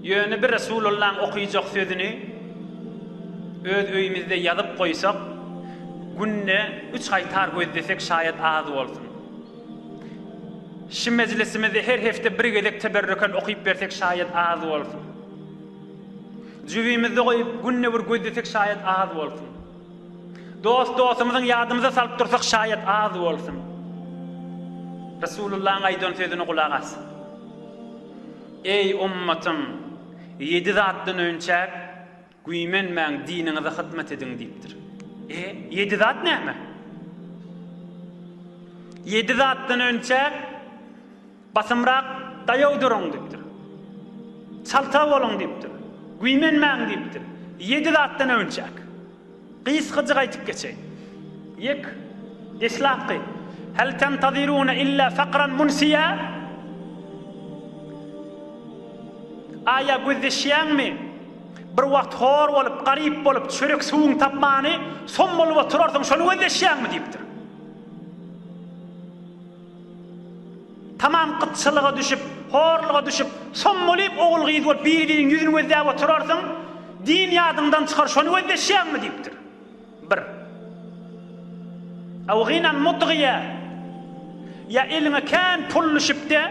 Ýöne bir Resulullaň okyjak sözüni öz öýümizde ýazyp goýsak, günde üç gaýtar gözlesek şaýat az bolsun. Şi mejlisimizde her hepde bir gezek teberrüken okyp bersek şaýat az bolsun. Jübimizde goýup günde bir gözlesek şaýat az bolsun. Dost dostumyzyň ýadymyza salyp dursak şaýat az bolsun. Resulullahyň aýdan sözüne gulak as. Eý ummatym, ýedi zatdan önçäk güýmenmäň diniňize hyzmat ediň diýipdir. E, ýedi zat näme? Ýedi zatdan önçäk Basymrak daýaw duruň diýipdir. Çalta boluň diýipdir. Güýmenmäň diýipdir. Ýedi zatdan öwünçäk. Gysgajyk aýtyp geçeýin. Ýek. Deslapky. Hel tentazirune illa fakran munsiýa? Aýa gözleşýäňmi? Bir wagt hor bolup, garyp bolup, çörek suwuň tapmany, som bolup oturarsyň, şony gözleşýäňmi diýipdir. Tamam gytçylyga düşüp, horluga düşüp, sommalyp ogul-gyz bolup biri-biriň ýüzüni gözläp oturarsyň, din ýadyňdan çykar, şony gözleşýäňmi diýipdir. Bir. Aw gynan mutgyýa. Ýa eliňe kän pul düşüp-de,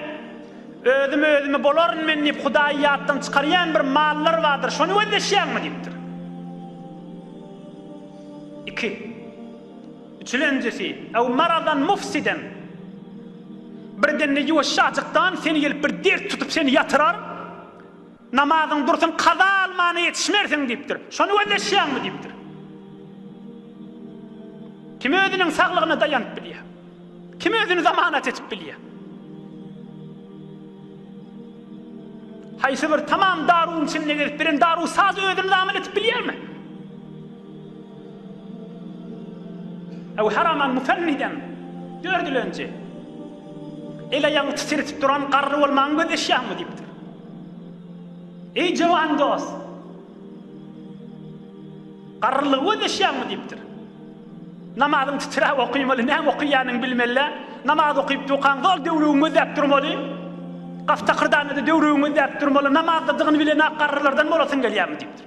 özüm-özümi bolaryn men diýip Hudaýy ýatdan çykarýan bir mallar bardyr, şony gözleşýäňmi diýipdir. Iki. Üçülenjisi, Ew maradan mufsiden, Birdende ýuwaşjajykdan seni gelip bir dert tutup seni ýatyrar, namazyň dursun kaza almana ýetişmersiň diýipdir. Şony gözleşýäňmi diýipdir. Kim özüniň saglygyna daýanyp bilýär? Kim özüni zamanat etip bilýär? Haýsy bir tamam daruwyň içinde gezip bilen daruw saz özüni zaman etip bilýärmi? Ew haraman mufenniden, dördülenji. El-aýagyňy titretip duran garry bolmagyň gözleşýäňmi diýipdir. Eý jowan dost! Garrylygy gözleşýäňmi diýipdir. Namazyň titräp okymaly, näme okaýanyňy bilmeli-dä. Namaz okyp durkaň zol döwrügiňi gözläp durmaly. Gapy takyrdanda-da döwrügiňi gözläp durmaly. Namazdadygyny bilenok garrylardan bolasyň gelýärmi diýipdir.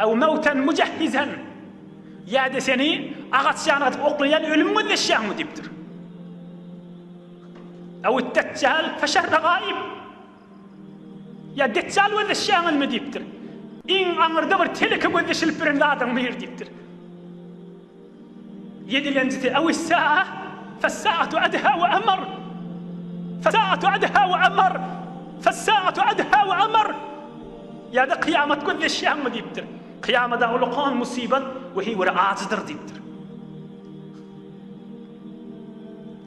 Ew mewten mujehhizen, Ýa-da seni agaç ýanyna atyp oklaýan ölüm gözleşýäňmi diýipdir. Ew deçjal feşerre gaýyp. Ýa deçjal gözleşýäňizmi diýipdir. Iň aňyrda bir teleke gözleşilip bilen zadyň bir diýipdir. Ýedilenjisi, Ew-is-sa'a, fes-sa'atu adha we amar, fes-sa'atu adha we amar, fes-sa'atu adha we amar. Ýa-da kyýamat gözleşýäňmi diýipdir. Kyýamada ulakan musybat we heýwere ajydyr diýipdir.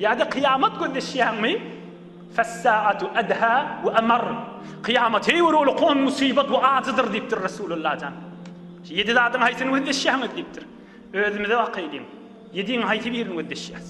Ýa-da kyýamat gözleşýäňmi? Fes-sa'atu adha we amar. Kyýamat heýwere ulakan musybat we ajydyr diýipdir Resulullah jan. Şu ýedi zadyň haýsyny gözleşýäňiz diýipdir. Özümize bakaýlyň. Ýediň haýsy birini gözleşýäs?